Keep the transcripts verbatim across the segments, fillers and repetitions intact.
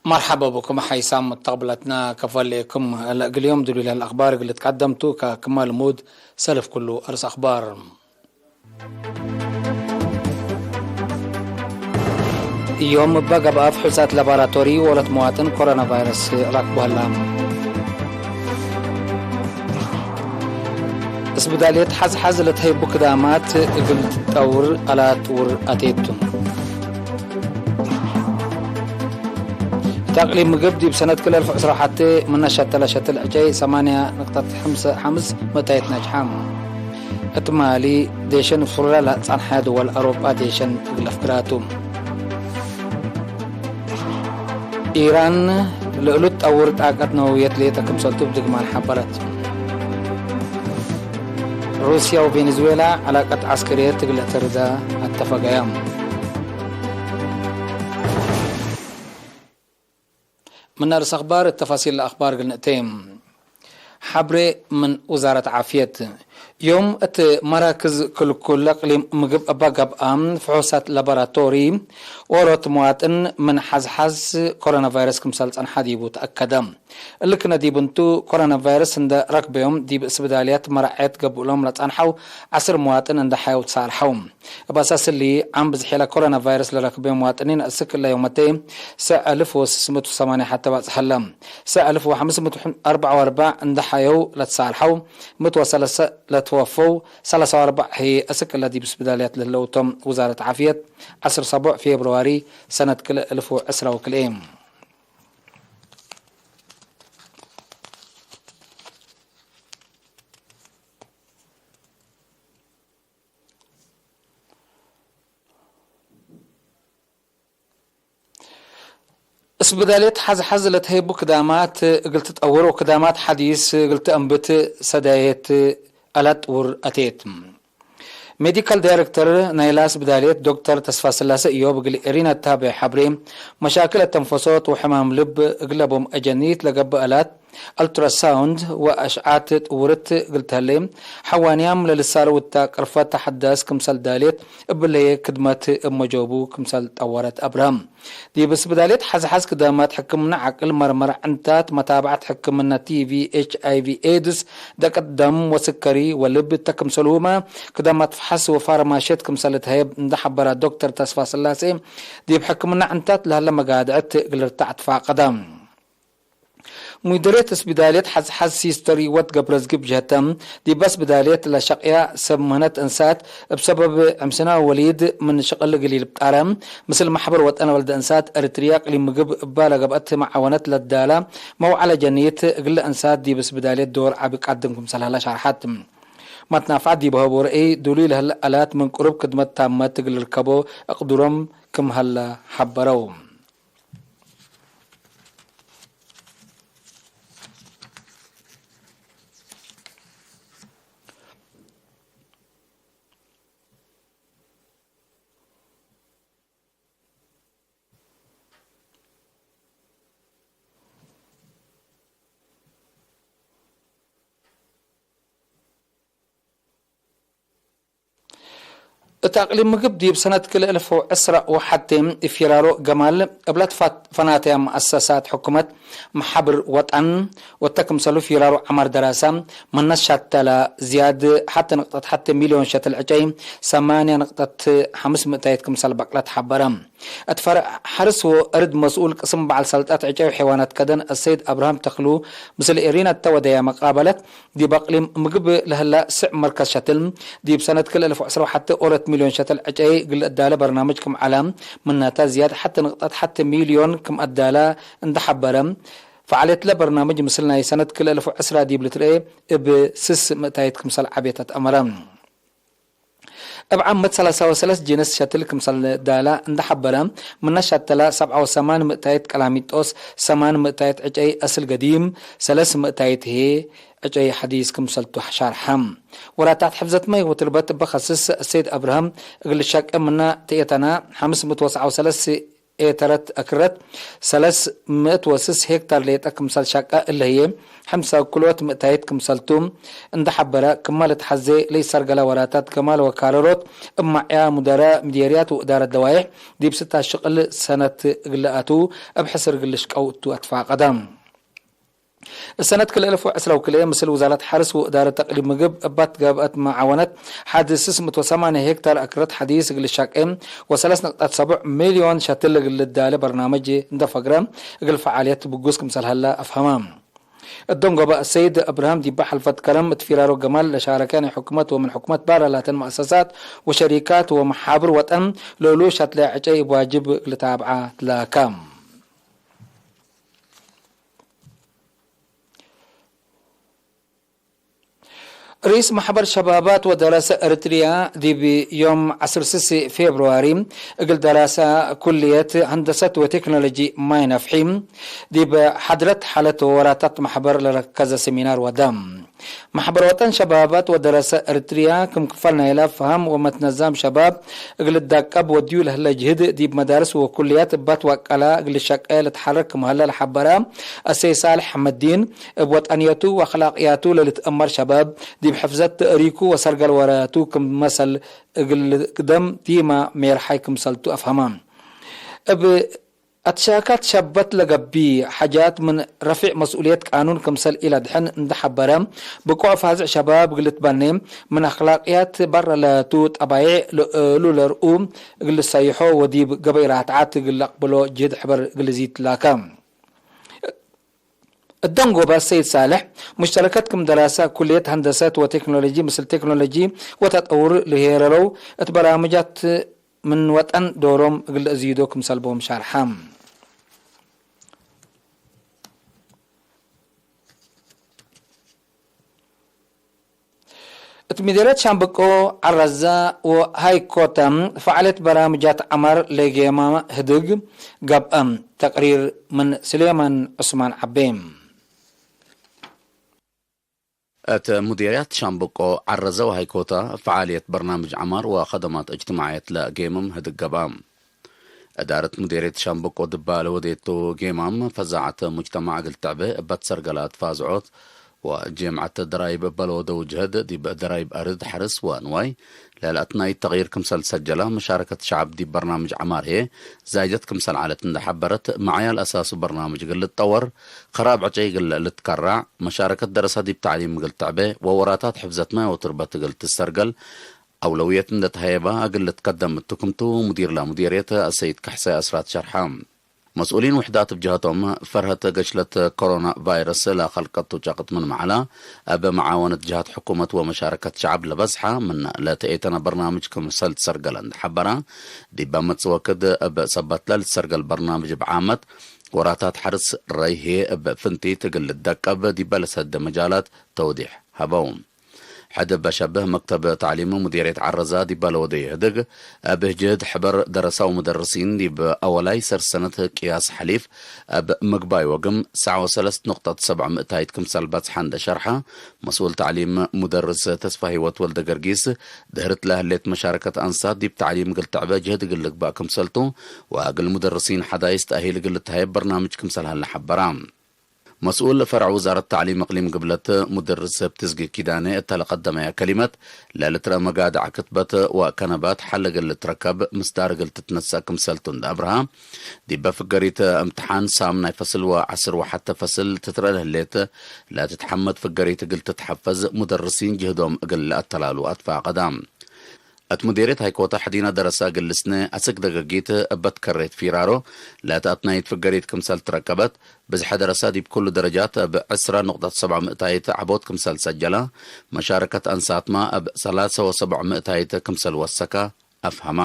መርሐበ ብኩም ሓይሳም መተቅብለትና ከፈሌኩም። ለእግል ዮም ድሉይ ለህለ አክባር እግል ልትቀደምቱ ከክመ ልሙድ ሰልፍ ኩሉ አርስ አክባር። ዮም እበ ገብአ ፍሑሳት ላቦራቶሪ ወለት መዋጥን ኮሮና ቫይረስ ረክቡ ህላ። እስብዳልየት ሐዝሐዝ ለትሀይቡ ክዳማት እግል ትጠውር አላት ውር አቴቱ። እት አቅሊም ምግብ ዲብ ሰነት ክል አልፍ ዕስራ ወሐቴ ምነ ሸተለ ሸትል ዕጨይ ሰማንያ ንቅጠት ሐምስ ምእታይት ነጅሐ። እት ማሊ ዴሸን ፉረ ለጸንሐ ድወል አውሮጳ ዴሸን እግል አፍግራቱ። ኢራን ለእሉ ትጠውር ጣቀት ነወውየት ሌጠ ክምሰልቱ እብ ድግማን ሐበረት። ሩስያ ወቬኔዙዌላ ዐላቀት ዐስከርየት እግል ለተርዳ አተፈቀየ። ምን አርስ አክባር እት ተፋሲል ለአክባር እግል ንእቴ። ሐብሬ ምን ውዛረት ዓፍየት። ዮም እት መራክዝ ክልኩል ለእቅሊም ምግብ እበ ገብአ፣ ፍሑሳት ላቦራቶሪ ወሮት መዋጥን ምን ሐዝሐዝ ኮሮና ቫይረስ ክምሰል ጸንሐ ዲቡ ተአከደ። እሊ ክነ ዲብ እንቱ፣ ኮሮና ቫይረስ እንደ ረክበዮም ዲብ እስብዳልያት መራዐየት ገብእሎም ለጸንሐው ዐስር መዋጥን እንደ ሐየው ተሳልሐው። እብ አሳስ እሊ፣ ዓም ብዝሕ ለኮሮና ቫይረስ ለረክበዮም መዋጥኒን እስክ እለ ዮመቴ ሰዕ አልፍ ወስስ ምእት ወሰማንያ ሐተ ባጽሕ ህለ። ሰዕ አልፍ ወሐምስ ምእት ወአርበዕ ወአርበዕ እንደ ሐየው ለተሳልሐው፣ ምእት ወሰለሰ ለትወፈው፣ ሰላሳ ወአርበዕ ህዬ እስክ እለ ዲብ እስብዳልያት ለህለው ቶም። ውዛረት ዓፍየት፣ ዐስር ሰቡዕ ፌብርዋሪ ሰነት ክልኤ አልፍ ወዕስራ ወክልኤ። እስብዳልየት ሐዝሐዝ ለትሀይቡ ክዳማት እግል ትጠውር ወክዳማት ሐዲስ እግል ተአንብት ሰዳየት አላት ውር አቴት። ሜዲካል ዳይሬክተር ናይላ እስብዳልየት ዶክተር ተስፋስላሴ እዮብ እግል ኤሪና እት ሀበየ ሐብሬ፣ መሻክል አተንፈሶት ወሕማም ልብ እግለ ቦም አጀኒት ለገብእ አላት፣ አልትራሳውንድ ወአሽዓት ጥውርት እግል ተህሌ፣ ሐዋንያም ለልሳለ ውታ ቅርፈት ተሐዳስ ክምሰል ዳሌት እብለየ ክድመት እብ መጆቡ ክምሰል ጠወረት አብርሀም። ዲብ እስብዳሌት ሐዝሐዝ ክዳማት ሕክምና ዐቅል፣ መርመራ ዕንታት፣ መታብዐት ሕክምና ቲ ቪ፣ ኤች አይ ቪ ኤድስ፣ ደቀት ደም ወስከሪ ወልብ እተ ክምሰልሁመ ክዳማት ፈሐስ ወፋርማሽየት ክምሰል ልትሀየብ እንደ ሐበረ ዶክተር ተስፋስላሴ፣ ዲብ ሕክምና ዕንታት ለሀለ መጋድዐት እግል ልርታዕ ትፋቀደ። ሙደርየት እስብዳልየት ሐዝሐዝ ሲስተር ህይወት ገብረዝጊ ብጀህተ፣ ዲበ እስብዳልየት ለሸቅያ ሰብ ምህነት እንሳት እብ ሰበብ ዕምስና ወሊድ ምን ሽቅል እግል ኢልብጣረ፣ ምስል ማሕበር ወጠን ወልደ እንሳት ኤሪትርያ እቅሊም ምግብ እባ ለገብአት መዓወነት ለትዳላ መውዓለ ጀኒት እግለ እንሳት ዲብ እስብዳልየት ዶር ዐቢ ቃድም ክምሰል ሀለ ሸርሐት። መትናፍዐት ዲብ ሀቦ ረአይ ዱሉይ ለህለ አላት ምን ቅሩብ ክድመት ታመት እግል ልርከቦ እቅድሮም ክም ሀለ ሐበረው። እት አቅሊም ምግብ ዲብ ሰነት ክልኤ አልፍ ወዕስራ ወሐቴ ፊራሮ ገማል እብለ ትፋት-፣ ፈናተያ መአሰሳት ሕኩመት፣ መሓብር ወጠን ወተ ክምሰሉ ፊራሮ ዐማር ደራሳ፣ መነት ሻተላ ዝያድ ሐቴ ንቅጠት ሐቴ ሚልዮን ሸትል ዕጨይ ሰማንያ ንቅጠት ሐምስ ምእታይት ክምሰል በቅለት ሐበረ። እት ፈርዕ ሐርስ ወእርድ መስኡል ቅስም በዐል ሰልጠት ዕጨይ ወሐይዋናት ከደን አሰይድ አብርሃም ተክሉ ምስል ኤሪና እተ ወደያ መቃበለት፣ ዲብ አቅሊም ምግብ ለህላ ስዕ መርከዝ ሸትል፣ ዲብ ሰነት ክል አልፍ ወዕስራ ወሐቴ ኦለት ሚልዮን ሸትል ዕጨይ እግል ለአዳለ በርናምጅ ክም ዐለ፣ ምናተ ዝያድ ሐቴ ንቅጠት ሐቴ ሚልዮን ክም አዳለ እንደ ሐበረ፣ ፈዓልየትለ በርናምጅ ምስል ናይ ሰነት ክል አልፍ ወዕስራ ዲብ ልትርኤ እብ ስስ ምእታይት ክምሰል ዐቤት አትአመረ። እብ ዓመት ሰላሳ ወሰለስ ጅንስ ሸትል ክምሰል ዳላ እንደ ሐበረ፣ ምነ ሸተለ ሰብዓ ወሰማን ምእታይት ቀላሚጦስ፣ ሰማን ምእታይት ዕጨይ አስል ገዲም፣ ሰለስ ምእታይት ህዬ ዕጨይ ሐዲስ ክምሰልቱ ሻርሐ። ወላታት ሕፍዘት ማይ ወትርበት እበ ከስስ አሰይድ አብርሃም፣ እግል ሸቄ ምነ ትኤተና፣ ሐምስ ምእት ወሰብዓ ወሰለስ ኤተረት አክረት ሰለስ ምእት ወስስ ሄክታር ሌጠ ክምሰል ሸቀ እለ ህዬ፣ ሕምሰ ክልኦት ምእታይት ክምሰልቱ እንደ ሐበረ፣ ክመ ልትሐዜ ለኢሰርገለ ወራታት ከማል ወካለሎት እብ ማዕያ ሙደረ ምዴርያት ወእዳረት ደዋይሕ ዲብ ስታ ሽቅል ሰነት እግለ አቱ እብ ሕስር እግል ልሽቀው እቱ አትፋቀደ። እሰነት ክልኤ አልፍ ወዕስራ ወክልኤ፣ ምስል ውዛረት ሐርስ ወእዳረት ተቅሊብ ምግብ እባት ገብአት መዓወነት ሐድ ስስ ምእት ወሰማንያ ሄክታር አክረት ሐዲስ እግል ሸቄ ወሰለስ ነቅጠት ሰቡዕ ሚልዮን ሸትል እግል ልዳለ በርናምጅ እንደ ፈግረ፣ እግል ፈዓልየት ብጉስ ክምሰል ሀለ አፍሀመ። እደንጎበ አሰይድ እብርሃም ዲበ ሐልፈት ከረም እት ፊራሮ ገማል ለሻረከ ናይ ሕኩመት ወምን ሕኩመት ባረ ላተን መአሰሳት ወሸሪካት ወመሓብር ወጠን ለእሉ ሸትለ ዕጨይ እብ ዋጅብ እግል ልታብዓ ትላከ። ርኢስ ማሕበር ሸባባት ወደረሰ ኤሪትርያ ዲብ ዮም ዐስር ስስ ፌብርዋሪ እግል ደራሰ ኩልየት ሀንደሰት ወቴክኖሎጂ ማይ ነፍሒ ዲብ ሓድረት ሓለት ወወራታት ማሕበር ለረከዘ ሰሚናር ወደ። ማሕበር ወጠን ሸባባት ወደረሰ ኤሪትርያ ክም ክፈል ናይለ ፈሀም ወመትነዛም ሸባብ እግል ልዳቀብ ወድዩ ለህለ ጅህድ ዲብ መዳርስ ወኩልያት እባት ዋቀላ እግል ልሸቄ ልትሐረክ ክም ሀለ ለሐበረ አሰይ ሳልሕ ሐመዲን፣ እብ ወጠንየቱ ወአክላቅያቱ ለልትአመር ሸባብ፣ ዲብ ሕፍዘት ተእሪኩ ወሰርገል ወራያቱ ክም መሰል እግል ልቅደም ዲማ ሜርሓይ ክምሰልቱ አፍሀመ። እብ አትሻካት ሸበት ለገብእ ሓጃት ምን ረፊዕ መስኡልየት ቃኑን ክምሰል ኢለድሕን እንደ ሐበረ፣ ብቆዕ ፋዝዕ ሸባብ እግል ልትበኔ፣ ምን አክላቅያት በረ ለቱ ጠባይዕ ለእሉ ለርኡ እግል ልሰይሖ ወዲብ ገበይ ራትዓት እግል ለአቅብሎ ጅህድ ሕበር እግል ልዚድ ላከ። እደንጎበ ሰይድ ሳልሕ፣ ሙሽተረከት ክም ደራሰ ኩልየት ሀንደሰት ወቴክኖሎጂ ምስል ቴክኖሎጂ ወተጠውር ለሄረረው እት በራምጃት ምን ወጠን ዶሮም እግል ለአዝይዶ ክምሰልቦም ሻርሐ። እት ምዴርየት ሻምበቆ ዐረዘ ወሃይኮተ ፈዓልየት በራምጃት ዐማር ለጌመ ህድግ ገብአ። ተቅሪር ምን ስሌማን ዑስማን ዐቤ። እት ሙዴርያት ሻምበቆ ዐረዘ ወሃይኮተ ፈዓልየት በርናምጅ ዐማር ወከደማት እጅትማዕየት ለጌምም ህድግ ገብአ። እዳረት ሙዴርየት ሻምበቆ ድባ ለወዴቱ ጌማም ፈዛዐት ሙጅተማዕ እግል ትዕቤ እበት ሰርገላት ፋዝዖት ወጄምዐት ደራይብ እበ ለወደው ጅህድ ዲብ ደራይብ አርድ ሐርስ ወንዋይ ለለአትናይት ተቅይር ክምሰል ሰጀለ። መሻረከት ሸዐብ ዲብ በርናምጅ ዐማር ህዬ ዛይደት ክምሰል ዐለት እንደ ሐበረት፣ መዕያል አሳሱ በርናምጅ እግል ልትጠወር፣ ከራብ ዕጨይ እግል ልትከራዕ፣ መሻረከት ደረሰ ዲብ ተዕሊም እግል ትዕቤ ወወራታት ሕፍዘት ማይ ወቱርበት እግል ትሰርገል አውለውየት እንደ ተሀየበ እግል ልትከደም እቱ ክምቱ ሙዲርለ ሙዴርየት አሰይድ ከሕሳይ አስራት ሸርሐ። መስኡሊን ውሕዳት እብ ጀሀቶም፣ ፈርሀት ገሽለት ኮሮና ቫይረስ ለከልቀቱ ጨቅጥ ምን መዐላ፣ እብ መዓወነት ጀሀት ሕኩመት ወመሻረከት ሸዐብ ለበዝሐ ምን ለተኤተነ በርናምጅ ክምሰል ትሰርገለ እንደ ሐበረ፣ ዲበ መጽእ ወክድ እብ ሰበት ለልትሰርገል በርናምጅ እብ ዓመት ወራታት ሐርስ ረይ ህዬ እብ ፍንቲት እግል ልደቀብ ዲበ ለሰደ መጃላት ተውዲሕ ሀበው። ሕድ እበ ሸብህ መክተብ ተዕሊም ሙዴርየት ዐረዛ ዲበ ለወደዩ ህድግ፣ እብ ጅህድ ሕበር ደረሰ ወሙደርሲን ዲብ አወላይ ሰር ሰነት ቅያስ ሐሊፍ እብ ምግባይ ወግም ሰዕ ወሰለስ ኑቅጠት ሰብዕ ምእታይት ክምሰል በጽሐ እንደ ሸርሐ፣ መስኡል ተዕሊም ሙደርስ ተስፋ ህይወት ወልደገርጊስ፣ ድህርት ለህሌት መሻረከት አንሳት ዲብ ተዕሊም እግል ትዕበ ጅህድ እግል ልግባእ ክምሰልቱ፣ ወእግል ሙደርሲን ሐዳይስ ተእሂል እግል ልትሀየብ በርናምጅ ክምሰል ሀለ ሐበራ። መስኡል ፈርዕ ውዛረት ተዕሊም እቅሊም ግብለት ሙደርስ ብትዝጊ ኪዳኔ እተ ለቀደመየ ከሊመት፣ ለልትረአ መጋድዕ ክትበት ወከነባት ሐል እግል ልትረከብ ምስዳር እግል ትትነሰእ ክምሰልቱ እንደ አብርሃ፣ ዲበ ፍገሪት እምትሓን ሳም ናይ ፈስል ወዐስር ወሐተ ፈስል ትትረአ ለህሌት ለትትሐመድ ፍገሪት እግል ትትሐፈዝ ሙደርሲን ጅህዶም እግል ለአተላሉ አትፋቀዳ። እት ሙዴርየት ሃይኮተ ሕዲነ ደረሰ እግል ልስነ አስክ ደገጊት እበ ትከሬት ፊራሮ ለተአትናይት ፍገሪት ክምሰል ትረከበት፣ ብዝሐ ደረሰ ዲብ ኩሉ ደረጃት እብ ዕስረ ኑቅጠት ሰብዕ ምእታይት ዐቦት ክምሰል ሰጀለ፣ መሻረከት አንሳትመ እብ ሰላሰ ወሰብዕ ምእታይት ክምሰል ወሰከ አፍሀመ።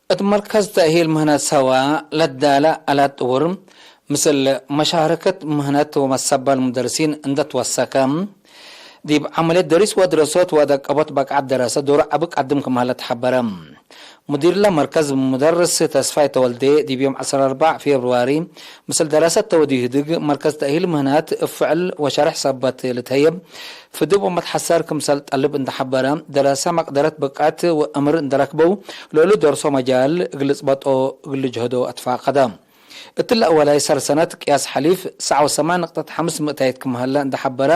እት መርከዝ ተእሂል ምህነት ሰዋ ለዳለ አላት ጥውር፣ ምስል መሻረከት ምህነት ወመሰባል ሙደርሲን እንደ ትወሰከ፣ ዲብ ዐመልየት ደሪስ ወድረሶት ወደቀቦት በቃዕት ደረሰ ዶር ዐቢ ቀድም ክም ሀለ ተሐበረ። ሙዲርለ መርከዝ ሙደርስ ተስፋይ ተወልዴ፣ ዲብ ዮም ዐስር ወአርበዕ ፌብርዋሪ፣ ምስል ደረሰት ተወዲህ ህድግ፣ መርከዝ ተእሂል ምህናት እብ ፍዕል ወሸርሕ ሰበት ልትሀየብ፣ ፍድብ ወመትሐሰር ክምሰል ጠልብ እንደ ሐበረ፣ ደረሰ መቅደረት ብቅዕት ወእምር እንደ ረክበው፣ ለእሉ ደርሶ መጃል እግል ልጽበጦ እግል ልጅሀዶ አትፋቀደ። እትለ አወላይ ሰር ሰነት ቅያስ ሐሊፍ፣ ሰዕ ወሰማን ንቅጠት ሐምስ ምእታይት ክም ሀለ እንደ ሐበረ፣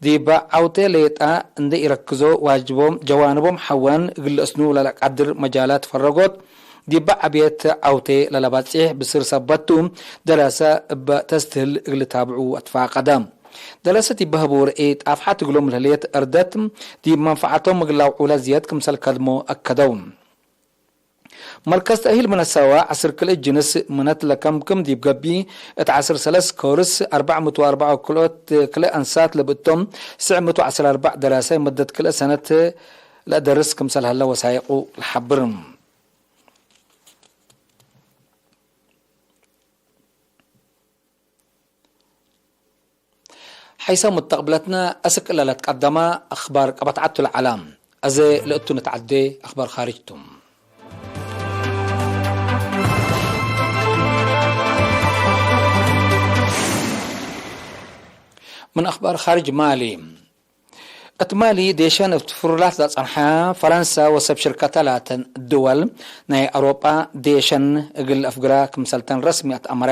ዲበ ዐውቴ ሌጣ እንደ ኢረክዞ ዋጅቦም ጀዋንቦም ሐዋን እግል ለአስኑ ለለቀድር መጃላት ፈረጎት፣ ዲበ ዐብየት ዐውቴ ለለባጽሕ ብስር ሰበት ቱ፣ ደረሰ እበ ተስትህል እግል ልታብዑ አትፋቀደ። ደረሰ ዲበ ህቡ ርእይ ጣፍሓት እግሎም ለህሌት እርደት፣ ዲብ መንፈዓቶም እግል ለአውዑለ ዝያድ ክምሰል ከድሞ አከደው። መርከዝ ተእሂል ምነ ሰዋ ዐስር ክልእ ጅንስ ምነት ለከምክም ዲብ ገብእ፣ እት ዐስር ሰለስ ኮርስ አርበዕ ምእት ወአርበዕ ክልኦት ክልእ አንሳት ለብእቶም፣ ስዕ ምእት ወዐስር አርበዕ ደራሳይ መደት ክልእ ሰነት ለአደርስ ክምሰል ሀለ ወሳይቁ ለሐብር። ሐይሰ ሙተቅብለትነ አስክ እለ ለትቀደመ አክባር ቀበት ዐድ ቱ ለዐለ። አዜ ለእቱ ንትዐዴ አክባር ካርጅ ቱ። ምን አክባር ካርጅ ማሊ። እት ማሊ ዴሸን እብ ትፍሩላት ለጸንሐ ፈረንሳ ወሰብ ሽርከተ ላተን ድወል ናይ አውሮጳ ዴሸን እግል አፍግራ ክምሰልተን ረስሚ አትአመረ።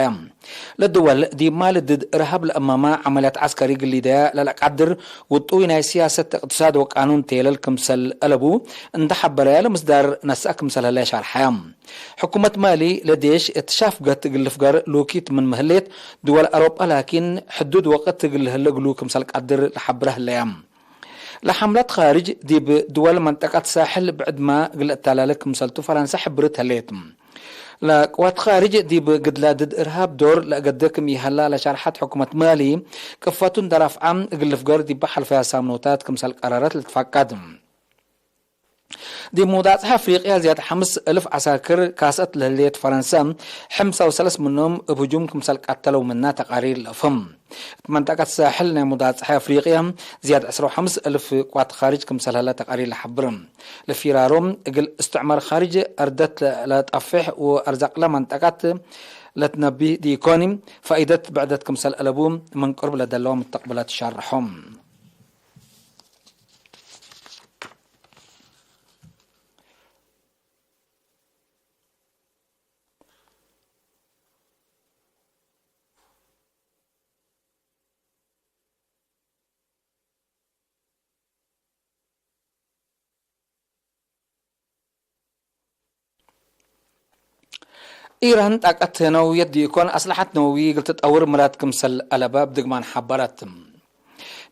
ለድወል ዲብ ማሊ ድድ እርሃብ ለአማመ ዐመልያት ዐስከሪ ግሊደያ ለለቀድር ውጡይ ናይ ሲያሰት፣ እቅትሳድ ወቃኑን ቴለል ክምሰል አለቡ እንደ ሐበረያ ለምስዳር ነስአ ክምሰል ህለ ሻርሐያ። ሕኩመት ማሊ ለዴሽ እት ሻፍገት እግል ልፍገር ሉኪት ምንመ ህሌት፣ ድወል አውሮጳ ላኪን ሕዱድ ወቅት እግል ልህለ እግሉ ክምሰል ቀድር ለሐብረ ህለያ። ለሐምላት ካርጅ ዲብ ድወል መንጠቀት ሳሕል ብዕድመ እግል ለአተላለ ክምሰልቱ ፈረንሰ ሕብርት ህሌት። ለቅዋት ካርጅ ዲብ ግድላ ድድ እርሃብ ዶር ለአገደ ክም ኢሀላ ለሻርሐት ሕኩመት ማሊ፣ ቅፈቱ እንደ ራፍዐ እግል ልፍገር ዲበ ሐልፈያ ሳምኖታት ክምሰል ቀረረት ልትፋቀድ። ዲብ ሙዳጽሐ አፍሪቅያ ዝያድ ሐምስ እልፍ ዐሳክር ካስአት ለህሌት ፈረንሰ፣ ሕምሳ ወሰለስ ምኖም እብ ህጁም ክምሰል ቀተለው ምና ተቃሪር ለአፍህም። እት መንጠቀት ሳሕል ናይ ሙዳጽሐ አፍሪቅያ ዝያድ ዕስራ ወሐምስ እልፍ ቅዋት ካርጅ ክምሰል ሀለ ተቃሪር ለሐብር። ለፊራሮም እግል እስትዕማር ካርጅ አርደት ለጠፍሕ ወአርዛቅለ መንጠቀት ለትነቢህ ዲኢኮኒ፣ ፋኢደት ብዕደት ክምሰል አለቡ ምን ቅርብ ለደለወ ሙተቅብላት ሻርሖም። ኢራን ጣቀት ነውየት ዲኢኮን፣ አስለሐት ነውዊ እግል ትጠውር ምራድ ክምሰል አለበ እብ ድግማን ሐበረት።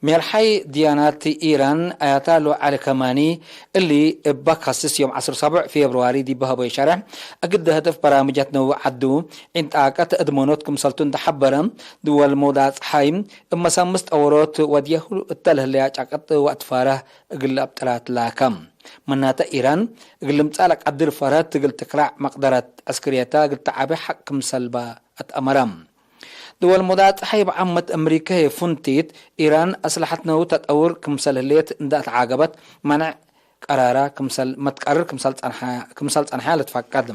ሜርሓይ ድያናት ኢራን አያታሎ ዐሊ ከማኒ፣ እሊ እበ ካስስ ዮም ዐስር ወሰቡዕ ፌብርዋሪ ዲብ ሀቦይ ሸርሕ፣ እግል ደህደፍ በራምጃት ነውዊ ዐዱ፣ ዒን ጣቀት እድመኖት ክምሰልቱ እንደ ሐበረ፣ ድወል መውዳጽ ሐይ እብ መሳምስ ጠወሮት ወድየሁ እተ ለህለያ ጫቅጥ ወአትፋረህ እግል ለአብጥራት ላከ። ምናተ ኢራን እግል ልምጻእ ለቀድር ፈርሀት እግል ትክላዕ መቅደረት ዐስክርየተ እግል ተዓቤ ሐቅ ክምሰልበ አትአመረ። ድወል ሙዳጽሐ እብ ዓመት አምሪከ ህይ ፉንቲት፣ ኢራን አስለሐት ነውዊ ተጠውር ክምሰል ህሌት እንደ አትዓገበት፣ መንዕ ቀራራ ክምሰል መትቀርር ክምሰል ጸንሐ፣ ክምሰል ጸንሐ ልትፈቀድ።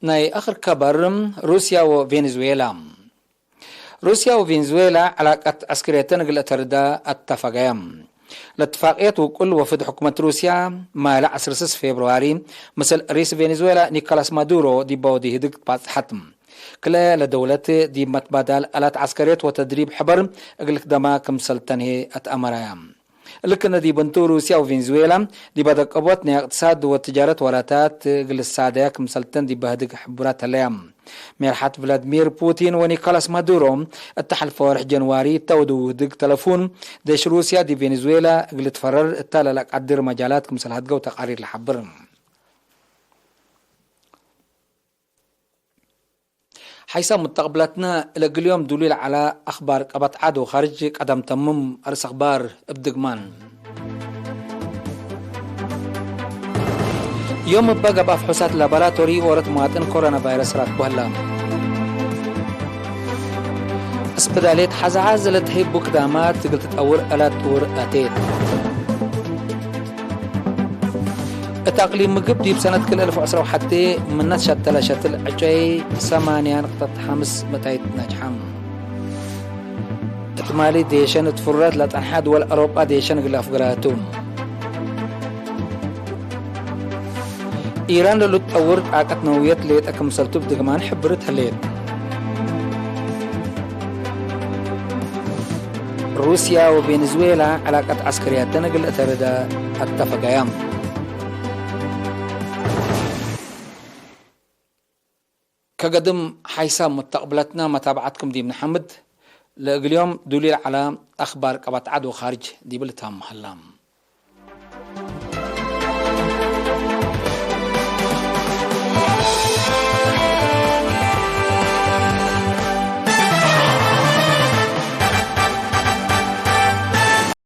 ናይ አክር ከበር፣ ሩስያ ወቬንዙዌላ። ሩስያ ወቬንዙዌላ ዐላቀት ዐስክርየተን እግል ለአተርዳ አተፈገየ። ለእትፋቅየት ውቁል ወፍድ ሕኩመት ሩስያ፣ ማለ ዐስር ስስ ፌብርዋሪ፣ ምስል ሪስ ቬንዙዌላ ኒኮላስ ማዱሮ ዲበ ወዲህ ህድግ ትባጽሐት። ክልኤ ለደውለት ዲብ መትባዳል አላት ዐስከርየት ወተድሪብ ሕበር እግል ልክደማ ክምሰል ተንሄ አትአመራያ። እሊ ክነ ዲብ እንቱ፣ ሩስያ ወቬንዙዌላ ዲብ አደቀቦት ናይ እቅትሳድ ወትጃረት ወራታት እግል ልሳደያ ክምሰልተን ዲበ ህድግ ሕቡራት ህለያ። ሜርሐት ቭላድሚር ፑቲን ወኒኮላስ ማዱሮ እተ ሐልፈ ወርሕ ጀንዋሪ እተ ወድው ህድግ ተለፉን፣ ዴሽ ሩስያ ዲብ ቬንዙዌላ እግል ልትፈረር እተ ለለቀድር መጃላት ክምሰል ሀድገው ተቃሪር ለሐብር። ሐይሰ ሙተቅብለትነ፣ ለእግል ዮም ዱሉይ ለዐለ አክባር ቀበት ዐድ ወካርጅ ቀደም ተምም። አርስ አክባር እብ ድግማን። ዮም እበ ገብአ ፍሑሳት ላቦራቶሪ ዎሮት መዋጥን ኮሮና ቫይረስ ራክቡ ህለ። እስበ ትዳሌት ሐዘ-ሐዘ ለትሀይቡ ክዳማት እግል ትጠውር ዕለት ጥውር አቴት። እት አቅሊም ምግብ ዲብ ሰነት ክልኤ አልፍ ወዐስራ ወሐቴ ምነት ሸተለ ሸትል ዕጨይ ሰማንያ ንቅጠት ሐምስ ምእታይት ነጅሐም። እት ማሊ ዴሸን እት ፍረት ለጸንሐ ድወል አውሮጳ ዴሸን እግል አፍገራቱ። ኢራን ለልትጠውር ጣቀት ነውየት ሌጠ ክምሰልቱ እብ ድግማን ሕብርት ህሌት። ሩስያ ወቬንዙዌላ ዕላቀት ዐስከርያተን እግል እተርደ አተፈቀየ። ከገድም ሓይሳብ ሙተቅብለትና መታብዐትኩም ዲብ ነሐምድ። ለእግል ዮም ዱሊል ዐለ አክባር ቀበት ዐድ ወካርጅ ዲብ ልታም ሀላ።